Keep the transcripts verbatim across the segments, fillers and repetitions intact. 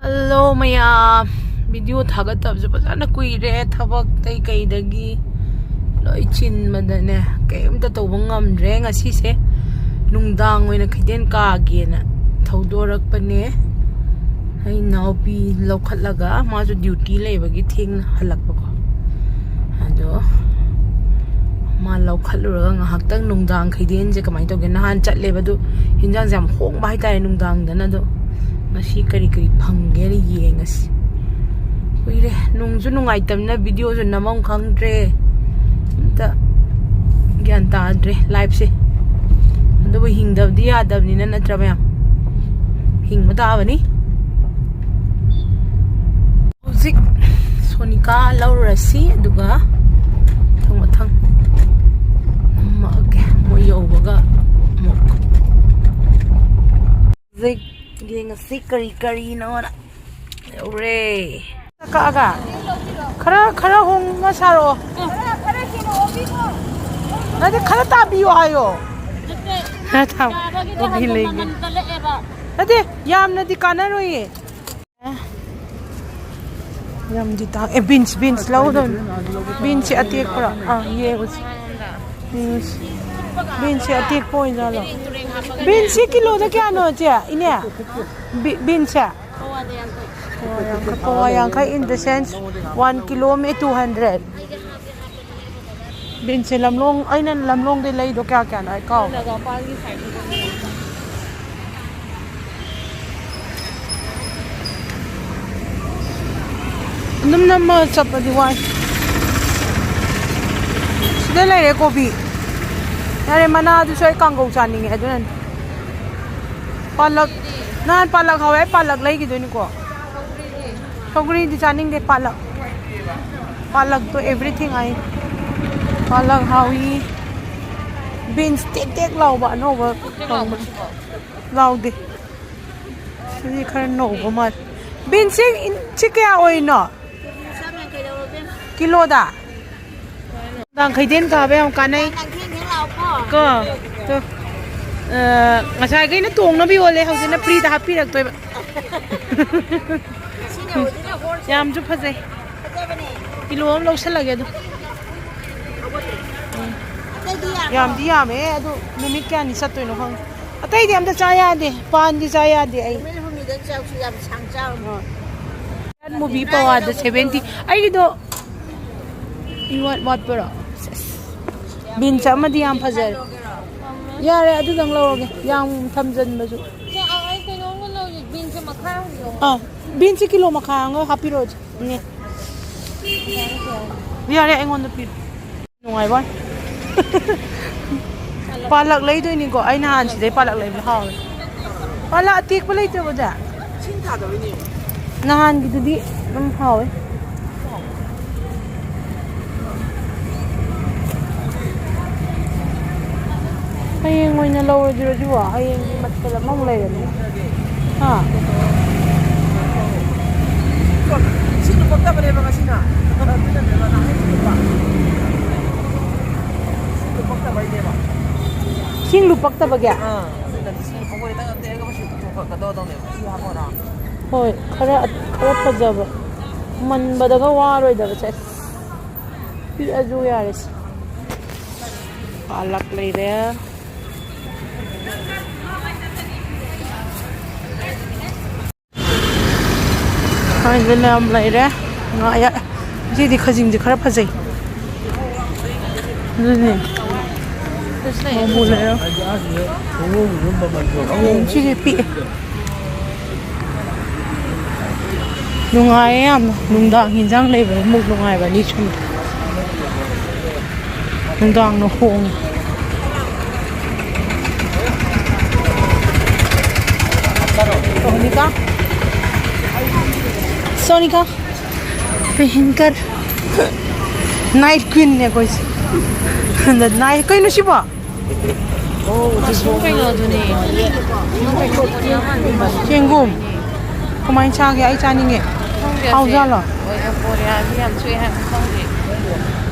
Hello ꯃꯌꯥꯝ, video ꯊꯥꯒꯠꯇꯕꯁꯨ ꯐꯖꯅ ꯀꯨꯏꯔꯦ, ꯊꯕꯛꯇꯩ ꯀꯩꯗꯒꯤ ꯂꯣꯏ ꯆꯤꯟꯕꯗꯅꯦ ꯀꯩꯝꯇ ꯇꯧꯕ ꯉꯝꯗ꯭ꯔꯦ꯫ ꯉꯁꯤꯁꯦ ꯅꯨꯡꯗꯥꯡ ꯑꯣꯏꯅ ꯀꯩꯊꯦꯜ ꯀꯥꯒꯦꯅ ꯊꯧꯗꯣꯔꯛꯄꯅꯦ꯫ ꯑꯩ ꯏꯅꯥꯎꯄꯤ ꯂꯧꯈꯠꯂꯒ, ꯃꯥꯁꯨ ꯗ꯭ꯌꯨꯇꯤ ꯂꯩꯕꯒꯤ ꯊꯦꯡꯅ ꯍꯜꯂꯛꯄꯀꯣ꯫ ꯑꯗꯣ ꯃꯥ ꯂꯧꯈꯠꯂꯨꯔꯒ ꯉꯥꯏꯍꯥꯛꯇꯪ ꯅꯨꯡꯗꯥꯡ ꯀꯩꯊꯦꯜꯁꯦ ꯀꯃꯥꯏꯅ ꯇꯧꯒꯦ? ꯅꯍꯥꯟ ꯆꯠꯂꯦꯕ, ꯑꯗꯨ ꯍꯤꯟꯖꯥꯡꯁꯦ ꯌꯥꯝ ꯍꯣꯡꯕ ꯍꯥꯏꯇꯥꯔꯦ ꯅꯨꯡꯗꯥꯡꯗꯅ꯫ ꯑꯗꯣ ꯉꯁꯤ ꯀꯔꯤ ꯀꯔꯤ ꯐꯪꯒꯦꯅ ꯌꯦꯡꯉꯁꯤ꯫ ꯀꯨꯏꯔꯦ, ꯅꯨꯡꯁꯨ ꯅꯨꯡꯉꯥꯏꯇꯕꯅꯤꯅ ꯚꯤꯗꯤꯑꯣꯁꯨ ꯅꯝꯐꯝ ꯈꯪꯗ꯭ꯔꯦ, ꯑꯝꯇ ꯒ꯭ꯌꯥꯟ ꯇꯥꯗ꯭ꯔꯦ ꯂꯥꯏꯐꯁꯦ꯫ ꯑꯗꯨꯕꯨ ꯍꯤꯡꯗꯕꯗꯤ ꯌꯥꯗꯕꯅꯤꯅ, ꯅꯠꯇ꯭ꯔꯥ ꯃꯌꯥꯝ? ꯍꯤꯡꯕ ꯇꯥꯕꯅꯤ꯫ ꯍꯧꯖꯤꯛ ꯁꯣꯅꯤꯀꯥ ꯂꯧꯔꯨꯔꯁꯤ, ꯑꯗꯨꯒ ꯃꯊꯪ ꯃꯊꯪ ꯅꯝꯃꯛꯑꯒꯦ, ꯃꯣꯏ ꯌꯧꯕꯒ ꯑꯃꯨꯛ꯫ ꯍꯧꯖꯤꯛ ꯌꯦꯡꯉꯁꯤ ꯀꯔꯤ ꯀꯔꯤꯅꯣꯅ꯫ ꯌꯧꯔꯦ꯫ ꯀꯛꯑꯒ ꯈꯔ, ꯈꯔ ꯍꯣꯡꯅ ꯁꯥꯔꯛꯑꯣ꯫ ꯅꯠꯇꯦ, ꯈꯔ ꯇꯥꯕꯤꯌꯣ ꯍꯥꯏꯌꯣ꯫ ꯈꯔ ꯇꯥꯕ꯫ ꯀꯣꯕꯤ ꯂꯩꯒꯦ꯫ ꯅꯠꯇꯦ, ꯌꯥꯝꯅꯗꯤ ꯀꯥꯟꯅꯔꯣꯏꯌꯦ꯫ ꯌꯥꯝꯗꯤ ꯇꯥꯡ-, ꯑꯦ, ꯕꯤꯟꯁ, ꯕꯤꯟꯁ ꯂꯧꯗꯣꯏꯅꯤ꯫ ꯕꯤꯟꯁꯁꯦ ꯑꯇꯦꯛꯄ꯭ꯔꯣ? ꯑꯥ, ꯌꯦꯡꯉꯨꯁꯤ꯫ ꯌꯦꯡꯉꯨꯁꯤ꯫ ꯕꯤꯟꯁꯁꯦ ꯑꯇꯦꯛꯄ ꯑꯣꯏꯖꯥꯠꯂꯣ? ꯕꯤꯟꯁꯁꯦ ꯀꯤꯂꯣꯗ ꯀꯌꯥꯅꯣ, ꯆꯦ? ꯏꯅꯦ? ꯕꯤ-, ꯕꯤꯟꯁꯁꯦ? ꯄꯋꯥ ꯌꯥꯡꯈꯩ, ꯄꯋꯥ ꯌꯥꯡꯈꯩ in the sense, one kilo ꯑꯃ two hundred꯫ ꯕꯤꯟꯁꯁꯦ ꯂꯝꯂꯣꯡ, ꯑꯩꯅ ꯂꯝꯂꯣꯡꯗꯩ ꯂꯩꯗꯣ ꯀꯌꯥ ꯀꯌꯥꯅꯣ ꯑꯩ ꯀꯥꯎꯔꯦ꯫ ꯑꯗꯨꯝ ꯅꯝꯃ ꯆꯠꯄꯗꯤ ꯋꯥꯏ꯫ ꯁꯤꯗ ꯂꯩꯔꯦ ꯀꯣꯕꯤ꯫ ꯌꯥꯔꯦ, ꯃꯅꯥꯗꯨꯁꯨ ꯑꯩ ꯀꯥꯡꯒꯧ ꯆꯥꯅꯤꯡꯉꯦ, ꯑꯗꯨꯅꯅꯦ꯫ ꯄꯥꯂꯛ, ꯅꯍꯥꯟ ꯄꯥꯂꯛ ꯍꯧꯋꯦ, ꯑꯩ ꯄꯥꯂꯛ ꯂꯩꯈꯤꯗꯣꯏꯅꯤꯀꯣ꯫ ꯁꯧꯒ꯭ꯔꯤꯗꯤ ꯆꯥꯅꯤꯡꯗꯦ, ꯄꯥꯂꯛ꯫ ꯄꯥꯂꯛꯇꯣ everything ꯑꯩ꯫ ꯄꯥꯂꯛ ꯍꯥꯎꯏ꯫ ꯕꯤꯟꯁ ꯇꯦꯛ ꯇꯦꯛ ꯂꯥꯎꯕ ꯑꯅꯧꯕ ꯐꯪꯕꯅꯤ꯫ ꯂꯥꯎꯗꯦ꯫ ꯁꯤꯗꯤ ꯈꯔ ꯅꯧꯕ ꯃꯥꯜꯂꯦ꯫ ꯕꯤꯟꯁꯁꯤ ꯏꯟ-, ꯁꯤ ꯀꯌꯥ ꯑꯣꯏꯔꯤꯅꯣ? ꯀꯤꯂꯣꯗ? ꯅꯨꯡꯗꯥꯡ ꯀꯩꯊꯦꯜ ꯀꯥꯕ ꯌꯥꯝ ꯀꯥꯟꯅꯩ꯫ ꯀꯣ? ꯇꯣ꯫ ꯑ, ꯉꯁꯥꯏꯈꯩꯅ ꯇꯣꯡꯅꯕ ꯌꯣꯜꯂꯦ, ꯍꯧꯖꯤꯛꯅ ꯐ꯭ꯔꯤꯗ ꯍꯥꯞꯄꯤꯔꯛꯇꯣꯏꯕ꯫ ꯌꯥꯝꯁꯨ ꯐꯖꯩ꯫ ꯀꯤꯂꯣ ꯑꯃ ꯂꯧꯁꯜꯂꯒꯦ ꯑꯗꯨ꯫ ꯑꯇꯩꯗꯤ ꯌꯥꯝ ꯌꯥꯝꯗꯤ ꯌꯥꯝꯃꯦ ꯑꯗꯨ ꯅꯨꯃꯤꯠ ꯀꯌꯥꯅꯤ ꯆꯠꯇꯣꯏꯅꯣ ꯈꯪꯗꯦ꯫ ꯑꯇꯩꯗꯤ ꯑꯝꯇ ꯆꯥ ꯌꯥꯗꯦ, ꯄꯥꯟꯗꯤ ꯆꯥ ꯌꯥꯗꯦ ꯑꯩ꯫ ꯅꯨꯃꯤꯠ ꯍꯨꯝꯅꯤꯗ ꯆꯥꯎꯁꯨ ꯌꯥꯝ ꯁꯥꯡ ꯆꯥꯎꯅꯣ꯫ Movie ꯄꯋꯥꯗ seventy. ꯑꯩꯒꯤꯗꯣ ꯏꯋꯥꯠ ꯋꯥꯠꯄꯔꯣ? ꯁꯦꯁ꯫ ꯕꯤꯟꯁ ꯑꯃꯗꯤ ꯌꯥꯝ ꯐꯖꯔꯦ꯫ ꯌꯥꯔꯦ, ꯑꯗꯨꯗꯪ ꯂꯧꯔꯒꯦ, ꯌꯥꯝ ꯊꯝꯖꯟꯕꯁꯨ꯫ ꯑꯩ ꯀꯩꯅꯣꯝꯒ ꯂꯧꯒꯦ, ꯕꯤꯟꯁ ꯃꯈꯥ ꯍꯧꯖꯤꯛ꯫ ꯑꯥ, ꯕꯤꯟꯁ ꯀꯤꯂꯣ ꯃꯈꯥꯏ ꯑꯃꯒ ꯍꯥꯞꯄꯤꯔꯛꯑꯣ, ꯏꯅꯦ꯫ ꯌꯥꯔꯦ, ꯑꯩꯉꯣꯟꯗ ꯄꯤꯔꯣ꯫ ꯅꯨꯡꯉꯥꯏꯕ ꯋꯥꯅꯤ꯫ ꯄꯥꯂꯛ ꯂꯩꯗꯣꯏꯅꯤꯀꯣ꯫ ꯑꯩ ꯅꯍꯥꯟ ꯁꯤꯗꯩ ꯄꯥꯂꯛ ꯂꯩꯕꯗꯣ ꯍꯥꯎꯋꯦ꯫ ꯄꯥꯂꯛ ꯑꯇꯦꯛꯄ ꯂꯩꯇ꯭ꯔꯕꯣ, ꯆꯦ? ꯏꯁꯤꯡ ꯊꯥꯗꯕꯩꯅꯦ꯫ ꯅꯍꯥꯟꯒꯤꯗꯨꯗꯤ ꯑꯗꯨꯝ ꯍꯥꯎꯋꯦ꯫ ꯍꯌꯦꯡ ꯑꯣꯏꯅ ꯂꯧꯔꯁꯤꯔꯣ ꯁꯤꯕꯣ? ꯍꯌꯦꯡꯒꯤ ꯃꯊꯦꯜ ꯑꯃꯃꯨꯛ ꯂꯩꯔꯅꯤ꯫ ꯍꯥ? ꯏꯁꯤꯡꯗꯣ ꯄꯛꯇꯕꯅꯦꯕ ꯉꯁꯤꯅ꯫ ꯑꯗꯨꯅꯅꯦꯕ ꯅꯍꯥꯟ ꯏꯁꯤꯡꯗꯣ ꯄꯛ-, ꯏꯁꯤꯡꯗꯣ ꯄꯛꯇꯕꯩꯅꯦꯕ꯫ ꯏꯁꯤꯡ ꯂꯨꯄꯛꯇꯕꯒꯤ? ꯑꯥ, ꯑꯗꯨꯅꯗꯤ ꯏꯁꯤꯡꯗꯣ ꯄꯛꯑꯣꯏ, ꯅꯪ ꯑꯝꯇ ꯍꯦꯛ ꯁꯤ ꯄꯨꯊꯣꯛꯀꯗꯧꯗꯧꯅꯦꯕ꯫ ꯁꯤ ꯍꯥꯞꯄꯣꯔꯥ? ꯍꯣꯏ, ꯈꯔ ꯈꯔ ꯐꯖꯕ꯫ ꯃꯟꯕꯗꯒ ꯋꯥꯔꯣꯏꯗꯕꯁꯦ꯫ ꯄꯤꯛꯑꯁꯨ ꯌꯥꯔꯦꯁꯦ꯫ ꯄꯥꯂꯛ ꯂꯩꯔꯦ꯫ ꯈꯥꯃꯦꯟꯁꯤꯟ ꯌꯥꯝ ꯂꯩꯔꯦ꯫ ꯉꯥ ꯑꯌꯥ-, ꯉꯁꯤꯗꯤ ꯈꯖꯤꯡꯁꯦ ꯈꯔ ꯐꯖꯩ꯫ ꯑꯗꯨꯅꯦ꯫ ꯉꯥꯃꯨ ꯂꯩꯔꯦ꯫ ꯎꯝ, ꯁꯤꯁꯦ ꯄꯤꯛꯑꯦ꯫ ꯅꯨꯡꯉꯥꯏꯌꯦ ꯌꯥꯝꯅ꯫ ꯅꯨꯡꯗꯥꯡ ꯍꯤꯟꯖꯥꯡ ꯂꯩꯕꯅ ꯑꯃꯨꯛ ꯅꯨꯡꯉꯥꯏꯕ ꯑꯅꯤ ꯁꯨꯅ꯫ ꯅꯨꯡꯗꯥꯡꯅ ꯍꯣꯡꯉꯤ꯫ ꯁꯣꯅꯤꯀꯥ, ꯁꯣꯅꯤꯀꯥ, ꯚꯌꯪꯀꯔ꯫ ꯅꯥꯏꯠ ꯀ꯭ꯋꯤꯟꯅꯦ ꯑꯩꯈꯣꯏꯁꯦ꯫ ꯅꯥꯏꯠ, ꯀꯩꯅꯣ ꯁꯤꯕꯣ? ꯃꯁꯔꯨꯝ ꯀꯩꯅꯣꯗꯨꯅꯦ꯫ ꯆꯦꯡꯒꯨꯝ꯫ ꯀꯃꯥꯏꯅ ꯆꯥꯒꯦ? ꯑꯩ ꯆꯥꯅꯤꯡꯉꯦ꯫ ꯍꯥꯎꯖꯥꯠꯂꯣ? ꯀꯣꯔꯤꯌꯥꯒꯤ ꯌꯥꯝ ꯊꯣꯛꯑꯦ ꯍꯥꯏꯕ ꯈꯪꯗꯦ꯫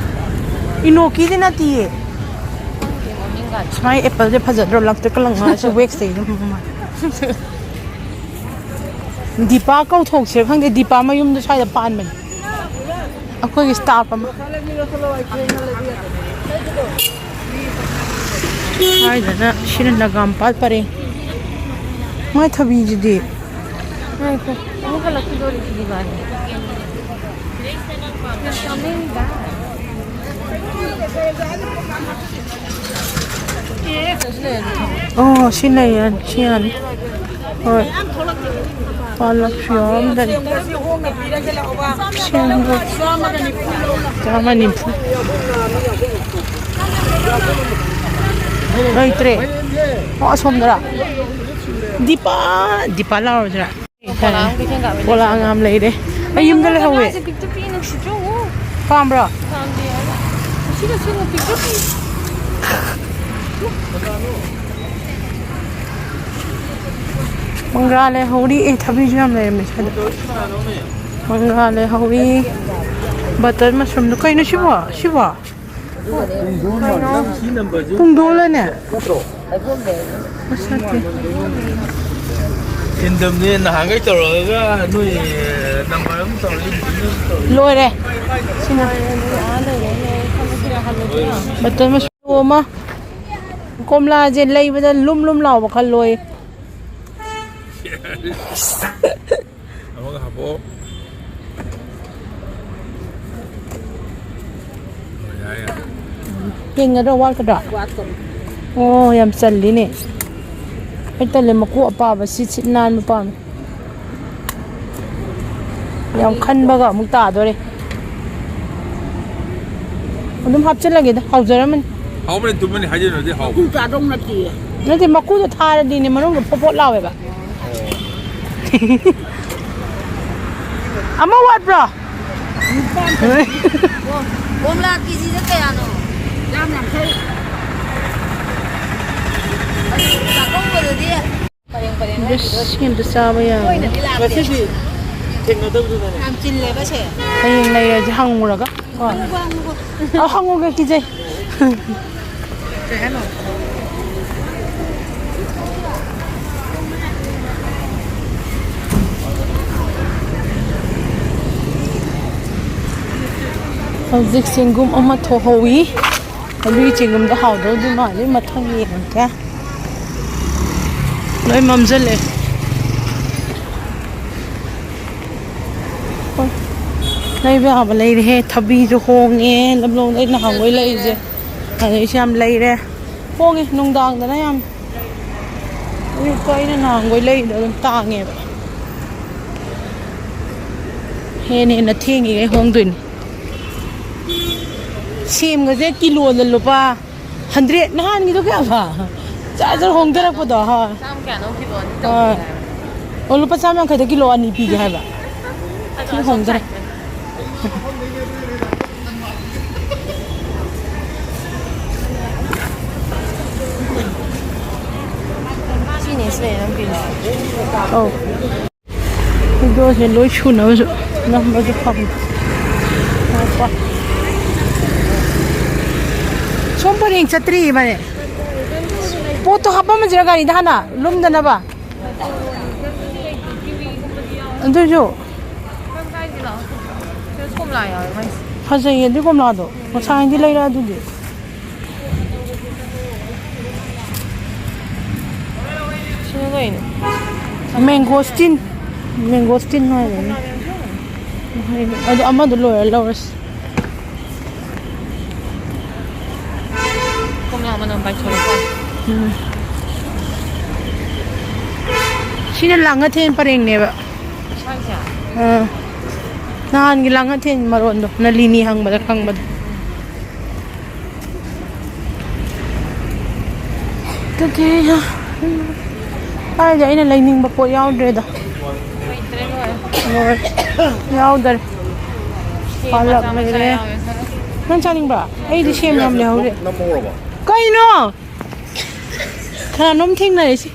ꯏꯅꯣꯀꯤꯗꯤ ꯅꯠꯇꯤꯌꯦ꯫ ꯃꯃꯤꯡꯒꯗꯤ꯫ ꯁꯨꯃꯥꯏ ꯑꯦꯄꯜꯁꯦ ꯐꯖꯗ꯭ꯔꯣ? ꯂꯪꯇ꯭ꯔꯤꯛꯀ ꯂꯪꯉꯒ ꯁꯤ ꯋꯦꯛꯁꯇꯩ ꯑꯗꯨꯝ꯫ ꯗꯤꯄꯥ ꯀꯧꯊꯣꯛꯁꯤꯔ ꯈꯪꯗꯦ, ꯗꯤꯄꯥ ꯃꯌꯨꯝꯗꯣ ꯁ꯭ꯋꯥꯏꯗ ꯄꯥꯟꯕꯅꯦ꯫ ꯑꯩꯈꯣꯏꯒꯤ staff ꯑꯃ꯫ ꯁ꯭ꯋꯥꯏꯗꯅ ꯁꯤꯅ ꯅꯒꯥꯝꯄꯥꯜ ꯄꯔꯦꯡ꯫ ꯃꯥꯏ ꯊꯕꯤꯁꯤꯗꯤ꯫ ꯉꯥꯏꯈꯣ, ꯑꯃꯨꯛ ꯍꯜꯂꯛꯈꯤꯗꯣꯔꯦ ꯁꯤꯗꯤ ꯃꯥꯗꯤ꯫ ꯑꯣ, ꯁꯤ ꯂꯩꯔꯦ, ꯁꯤ ꯌꯥꯅꯤ꯫ ꯍꯣꯏ꯫ ꯄꯥꯂꯛꯁꯨ ꯌꯥꯎꯔꯝꯗꯔꯤ꯫ ꯁꯦꯝꯕ ꯆꯥꯝꯃ ꯅꯤꯐꯨ꯫ ꯂꯩꯇ꯭ꯔꯦ꯫ ꯑꯣ, ꯑꯁꯣꯝꯗꯔꯥ? ꯗꯤꯄꯥ, ꯗꯤꯄꯥ ꯂꯥꯎꯔꯁꯤꯔꯥ? ꯄꯣꯂꯥꯡ ꯑꯃ ꯀꯩꯊꯦꯜ ꯀꯥꯕꯤ ꯄꯣꯂꯥꯡ ꯂꯩꯁꯜꯂꯦ꯫ ꯌꯥꯝ ꯂꯩꯔꯦ꯫ ꯑꯩ ꯌꯨꯝꯗ ꯂꯩꯍꯧꯋꯦ꯫ ꯉꯥꯁꯦ ꯄꯤꯛꯇ꯭ꯔꯨ ꯄꯤꯛꯏ, ꯅꯨꯡꯁꯤꯗ꯭ꯔꯣ? ꯄꯥꯝꯕ꯭ꯔꯣ? ꯄꯥꯝꯗꯦ ꯍꯥꯏꯕ꯫ ꯉꯁꯤ ꯉꯁꯤ ꯑꯃꯨꯛ ꯄꯤꯛꯇ꯭ꯔꯨ ꯄꯤꯛꯏ꯫ ꯃꯪꯒ꯭ꯔꯥ ꯂꯩꯍꯧꯔꯤ꯫ ꯑꯦ, ꯊꯕꯤꯁꯨ ꯌꯥꯝ ꯂꯩꯔꯝꯃꯦ ꯁ꯭ꯋꯥꯏꯗ꯫ ꯃꯪꯒ꯭ꯔꯥ ꯂꯩꯍꯧꯔꯤ꯫ Butter mushroomꯗꯣ ꯀꯩꯅꯣ ꯁꯤꯕꯣ? ꯁꯤꯕꯣ? ꯄꯨꯡꯗꯣꯟ ꯂꯅꯦ? ꯃꯁꯛꯇꯤ꯫ ꯏꯟꯗꯝꯅꯦ ꯅꯍꯥꯟꯈꯩ ꯇꯧꯔꯒ ꯅꯣꯏ number ꯑꯃ ꯇꯧꯔ ꯏꯟꯗꯝꯅꯦ ꯑꯃ ꯇꯧꯔ꯫ ꯂꯣꯏꯔꯦ꯫ ꯁꯤꯅ꯫ Butter mushroom ꯑꯃ꯫ ꯀꯣꯝꯂꯥꯁꯦ ꯂꯩꯕꯗ ꯂꯨꯝ ꯂꯨꯝ ꯂꯥꯎꯕ ꯈꯜꯂꯣꯏ꯫ ꯑꯃꯒ ꯍꯥꯞꯄꯛꯑꯣ꯫ ꯑꯣ, ꯌꯥꯏ, ꯌꯥꯏ꯫ ꯍꯦꯟꯒꯗ꯭ꯔꯥ, ꯋꯥꯠꯀꯗ꯭ꯔꯥ? ꯋꯥꯠꯀꯅꯤ꯫ ꯑꯣ, ꯌꯥꯝ ꯆꯜꯂꯤꯅꯦ꯫ ꯑꯩ ꯇꯜꯂꯦ, ꯃꯀꯨ ꯑꯄꯥꯕ ꯁꯤꯠ ꯁꯤꯠ ꯅꯥꯟꯕ ꯄꯥꯝꯃꯦ꯫ ꯌꯥꯝ ꯈꯟꯕꯒ ꯑꯃꯨꯛ ꯇꯥꯗꯣꯔꯦ꯫ ꯑꯗꯨꯝ ꯍꯥꯞꯆꯤꯜꯂꯒꯦꯗ, ꯍꯥꯎꯖꯔꯝꯃꯅꯤ꯫ ꯍꯥꯎꯕꯅꯦ, ꯇꯨꯝꯕꯅꯤ ꯍꯥꯏꯖꯤꯟꯅꯗꯤ ꯍꯥꯎꯕꯅꯦ꯫ ꯃꯀꯨ ꯆꯥꯗꯧ ꯅꯠꯇꯤꯌꯦ꯫ ꯅꯠꯇꯦ, ꯃꯀꯨꯗꯣ ꯊꯥꯔꯗꯤꯅꯦ, ꯃꯅꯨꯡꯗ ꯐꯣꯠ ꯐꯣꯠ ꯂꯥꯎꯋꯦꯕ꯫ ꯑꯃ ꯋꯥꯠꯄ꯭ꯔꯣ? ꯀꯣꯝꯂꯥ ꯀꯦꯖꯤꯗ ꯀꯌꯥꯅꯣ? ꯆꯥꯝ ꯌꯥꯡꯈꯩ꯫ ꯑꯗꯨ ꯆꯥꯛꯀꯧꯕꯗꯗꯤ ꯄꯔꯦꯡ ꯄꯔꯦꯡ ꯍꯥꯏꯈꯤꯗꯣꯏꯅꯤ꯫ ꯁꯤ ꯑꯝꯇ ꯆꯥꯕ ꯌꯥꯕꯅꯤ꯫ ꯇꯣꯏꯅꯗꯤ ꯂꯥꯛꯇꯦ꯫ ꯉꯁꯤꯗꯤ ꯊꯦꯡꯅꯗꯕꯗꯨꯗꯅꯦ꯫ ꯌꯥꯝ ꯆꯤꯜꯂꯦꯕ ꯁꯦ꯫ ꯍꯌꯦꯡ ꯂꯩꯔꯁꯦ ꯍꯪꯉꯨꯔꯒ꯫ ꯀꯣ꯫ ꯍꯪꯉꯨꯕ, ꯍꯪꯉꯨꯕ꯫ ꯑ, ꯍꯪꯉꯨꯒꯦ, ꯀꯤꯖꯩ꯫ ꯀꯩ ꯍꯥꯏꯅꯣ? ꯍꯧꯖꯤꯛ ꯆꯦꯡꯒꯨꯝ ꯑꯃ ꯊꯣꯛꯍꯧꯋꯤ꯫ ꯑꯗꯨꯒꯤ ꯆꯦꯡꯒꯨꯝꯗꯣ ꯍꯥꯎꯗꯧꯗꯤ ꯃꯥꯜꯂꯤ꯫ ꯃꯊꯪ ꯌꯦꯡꯉꯒꯦ꯫ ꯂꯣꯏ ꯃꯝꯁꯤꯜꯂꯦ꯫ ꯂꯩꯕ ꯌꯥꯕ ꯂꯩꯔꯦꯍꯦ꯫ ꯊꯕꯤꯁꯨ ꯍꯣꯡꯉꯦ꯫ ꯂꯝꯂꯣꯡꯗ ꯑꯩ ꯅꯍꯥꯟꯈꯣꯏ ꯂꯩꯔꯤꯁꯦ꯫ ꯑꯗꯩꯁꯨ ꯌꯥꯝ ꯂꯩꯔꯦ꯫ ꯍꯣꯡꯉꯦ ꯅꯨꯡꯗꯥꯡꯗꯅ ꯌꯥꯝ꯫ ꯑꯌꯨꯛꯇ ꯑꯩꯅ ꯅꯍꯥꯟꯈꯣꯏ ꯂꯩꯔꯤꯗꯣ ꯑꯗꯨꯝ ꯇꯥꯡꯉꯦꯕ꯫ ꯍꯦꯟꯅ ꯍꯦꯟꯅ ꯊꯦꯡꯉꯤꯈꯩ ꯍꯣꯡꯗꯣꯏꯅꯤ꯫ ꯁꯦꯝꯒꯁꯦ ꯀꯤꯂꯣꯗ ꯂꯨꯄꯥ ꯍꯟꯗ꯭ꯔꯦꯠ꯫ ꯅꯍꯥꯟꯒꯤꯗꯣ ꯀꯌꯥꯕ? ꯖꯔ ꯖꯔ ꯍꯣꯡꯊꯔꯛꯄꯗꯣ, ꯍꯣꯏ꯫ ꯆꯥꯝ ꯀꯌꯥꯅꯣ ꯀꯤꯂꯣ ꯑꯅꯤ ꯍꯣꯏ꯫ ꯇꯧꯕꯅꯦ ꯍꯥꯏꯕ꯫ ꯑꯣ, ꯂꯨꯄꯥ ꯆꯥꯝ ꯌꯥꯡꯈꯩꯗ ꯀꯤꯂꯣ ꯑꯅꯤ ꯄꯤꯒꯦ ꯍꯥꯏꯕ꯫ ꯑꯗꯣ ꯊꯤ ꯑꯁꯣꯝ ꯍꯣꯡꯊꯔꯦ꯫ ꯁꯥꯏꯠꯇꯅꯦ꯫ ꯁꯤꯅꯦ ꯁꯤꯗ ꯅꯝ ꯄꯤꯔꯤꯁꯦ꯫ ꯑꯧ꯫ ꯚꯤꯗꯤꯑꯣꯁꯦ ꯂꯣꯏ ꯁꯨꯅꯕꯁꯨ ꯅꯝꯕꯁꯨ ꯐꯪꯗꯦ꯫ ꯉꯥꯏꯈꯣ꯫ ꯁꯣꯝ ꯄꯔꯦꯡ ꯆꯠꯇ꯭ꯔꯤ ꯏꯕꯥꯅꯤ꯫ ꯄꯣꯠꯇꯣ ꯍꯥꯞꯄꯝꯃꯁꯤꯔ ꯒꯥꯔꯤꯗ ꯍꯥꯟꯅ ꯂꯨꯝꯗꯅꯕ? ꯑꯗꯨꯏꯁꯨ ꯐꯖꯩꯌꯦ ꯑꯗꯨ ꯀꯣꯝꯂꯥꯗꯣ꯫ ꯉꯁꯥꯏꯗꯤ ꯂꯩꯔꯛ ꯑꯗꯨꯗꯤ꯫ ꯁꯤꯅ ꯀꯩꯅꯣ? ꯃꯦꯡꯒꯣꯁꯇꯤꯟ꯫ ꯃꯦꯡꯒꯣꯁꯇꯤꯟ ꯍꯥꯏꯕꯅꯤ꯫ ꯑꯗꯨ ꯑꯃꯗꯣ ꯂꯣꯏꯔ ꯂꯧꯔꯁꯤ꯫ ꯀꯣꯝꯂꯥ ꯃꯅꯝ ꯄꯥꯏꯊꯣꯔꯛꯄ꯫ ꯎꯝ꯫ ꯁꯤꯅ ꯂꯥꯡꯉꯊꯦꯟ ꯄꯔꯦꯡꯅꯦꯕ꯫ ꯁ꯭ꯋꯥꯏꯁꯦ? ꯑꯥ꯫ ꯅꯍꯥꯟꯒꯤ ꯂꯥꯡꯉꯊꯦꯟ ꯃꯔꯣꯟꯗꯣ, ꯅꯂꯤꯅꯤ ꯍꯪꯕꯗ ꯈꯪꯕꯗꯣ꯫ ꯑꯗꯨꯗꯤ, ꯀꯥꯏꯗ ꯑꯩꯅ ꯂꯩꯅꯤꯡꯕ ꯄꯣꯠ ꯌꯥꯎꯗ꯭ꯔꯦꯗ꯫ ꯂꯩꯇ꯭ꯔꯦ, ꯂꯣꯏꯔꯦ꯫ ꯂꯣꯏꯔꯦ꯫ ꯌꯥꯎꯗꯔꯦ꯫ ꯁꯦꯝ ꯄꯥꯂꯛ ꯃꯆꯥ ꯃꯆꯥ ꯂꯩꯔꯦ꯫ ꯌꯥꯎꯋꯦ ꯈꯔ꯫ ꯅꯪ ꯆꯥꯅꯤꯡꯕ꯭ꯔꯥ? ꯑꯩꯗꯤ ꯁꯦꯝ ꯌꯥꯝ ꯂꯩꯍꯧꯔꯤ꯫ ꯅꯝꯍꯧꯔꯕ? ꯀꯩꯅꯣ? ꯀꯅꯥꯅꯣꯝ ꯊꯦꯡꯅꯔꯦ ꯁꯤ꯫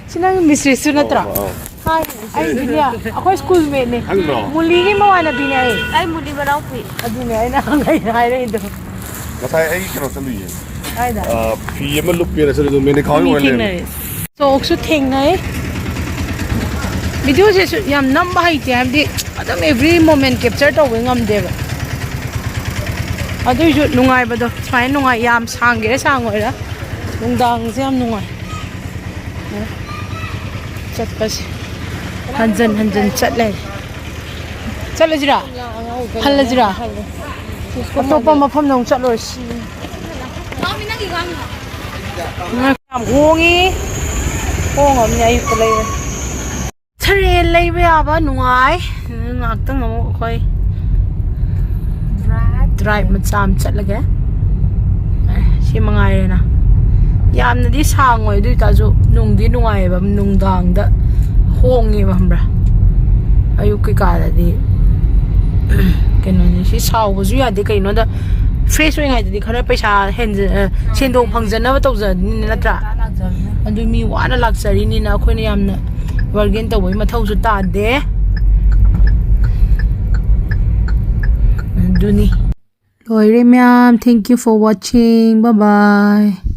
ꯁꯤ ꯅꯪ ꯃꯤꯁꯇ꯭ꯔꯤꯁꯁꯨ ꯅꯠꯇ꯭ꯔꯣ? ꯑꯧ, ꯑꯧ꯫ ꯍꯥꯏ, ꯑꯩ ꯖꯨꯂꯤꯌꯥ, ꯑꯩꯈꯣꯏ ꯁ꯭ꯀꯨꯜ ꯃꯦꯠꯅꯦ꯫ ꯈꯪꯗ꯭ꯔꯣ? ꯃꯨꯂꯤꯒꯤ ꯃꯃꯥꯟꯅꯕꯤꯅꯦ ꯑꯩ꯫ ꯑꯩ ꯃꯨꯂꯤ ꯃꯅꯥꯎꯄꯤ꯫ ꯑꯗꯨꯅꯦ ꯑꯩꯅ ꯍꯥꯏꯔꯛꯏꯗꯣ꯫ ꯉꯁꯥꯏ ꯑꯩ ꯀꯩꯅꯣ ꯆꯠꯂꯨꯏꯌꯦ꯫ ꯀꯥꯏꯗ? ꯑ, ꯐꯤ ꯑꯃ ꯂꯨꯞꯄꯦꯅ ꯆꯠꯂꯨꯏꯗꯣ, ꯃꯦꯅꯦ ꯈꯥꯎ ꯃꯤ ꯑꯣꯏ ꯂꯩꯔꯝꯃꯦ꯫ ꯊꯦꯡꯅꯔꯦ꯫ ꯆꯣꯛꯁꯨ ꯊꯦꯡꯅꯩ꯫ ꯚꯤꯗꯤꯑꯣꯁꯦ ꯁꯨ-, ꯌꯥꯝ ꯅꯝꯕ ꯍꯩꯇꯦ, ꯍꯥꯏꯕꯗꯤ ꯑꯗꯨꯝ every moment capture ꯇꯧꯕ ꯉꯝꯗꯦꯕ꯫ ꯑꯗꯨꯏꯁꯨ ꯅꯨꯡꯉꯥꯏꯕꯗꯣ ꯁꯨꯃꯥꯏꯅ ꯅꯨꯡꯉꯥꯏ꯫ ꯌꯥꯝ ꯁꯥꯡꯒꯦꯔꯥ ꯁꯥꯡꯉꯣꯏꯔꯥ, ꯅꯨꯡꯗꯥꯡꯁꯦ ꯌꯥꯝ ꯅꯨꯡꯉꯥꯏ꯫ ꯆꯠꯄꯁꯦ ꯍꯟꯖꯟ ꯍꯟꯖꯟ ꯆꯠ ꯂꯩꯔꯦ꯫ ꯆꯠꯂꯁꯤꯔꯥ? ꯍꯜꯂꯁꯤꯔꯥ? ꯑꯇꯣꯞꯄ ꯃꯐꯝꯗ ꯑꯃꯨꯛ ꯆꯠꯂꯨꯔꯁꯤ꯫ ꯌꯥꯝ ꯍꯣꯡꯉꯤ꯫ ꯍꯣꯡꯉꯝꯅꯤ ꯑꯌꯨꯛꯇ ꯂꯩꯔꯦ꯫ ꯇ꯭ꯔꯦꯟ ꯂꯩꯕ ꯌꯥꯕ ꯅꯨꯡꯉꯥꯏ꯫ ꯉꯥꯏꯍꯥꯛꯇꯪ ꯑꯃꯨꯛ ꯑꯩꯈꯣꯏ ꯗ꯭ꯔꯥꯏꯚ ꯃꯆꯥ ꯑꯃ ꯆꯠꯂꯒꯦ꯫ ꯑꯦ, ꯁꯤ ꯃꯉꯥꯏꯔꯦꯅ꯫ ꯌꯥꯝꯅꯗꯤ ꯁꯥꯡꯉꯣꯏ, ꯑꯗꯨ ꯑꯣꯏꯇꯥꯔꯁꯨ ꯅꯨꯡꯗꯤ ꯅꯨꯡꯉꯥꯏꯌꯦꯕ, ꯅꯨꯡꯗꯥꯡꯗ ꯍꯣꯡꯉꯦꯕ, ꯈꯪꯕ꯭ꯔꯥ? ꯑꯌꯨꯛ ꯀꯩꯀꯥꯗꯗꯤ ꯀꯩꯅꯣꯅꯤ꯫ ꯁꯤ ꯁꯥꯎꯕꯁꯨ ꯌꯥꯗꯦ꯫ ꯀꯩꯅꯣꯗ ꯐ꯭ꯔꯦꯁ ꯑꯣꯏꯉꯥꯏꯗꯗꯤ ꯈꯔ ꯄꯩꯁꯥ ꯍꯦꯟꯖ-, ꯑ, ꯁꯦꯟꯗꯣꯡ ꯐꯪꯖꯅꯕ ꯇꯧꯖꯅꯤꯅ, ꯅꯠꯇ꯭ꯔꯥ? ꯑꯗꯨ ꯃꯤ ꯋꯥꯅ ꯂꯥꯛꯆꯔꯤꯅꯤꯅ ꯑꯩꯈꯣꯏꯅ ꯌꯥꯝꯅ ꯕꯥꯔꯒꯦꯟ ꯇꯧꯕꯒꯤ ꯃꯊꯧꯁꯨ ꯇꯥꯗꯦ꯫ ꯑꯗꯨꯅꯤ꯫ ꯂꯣꯏꯔꯦ ꯃꯌꯥꯝ, thank you for watching, bye bye꯫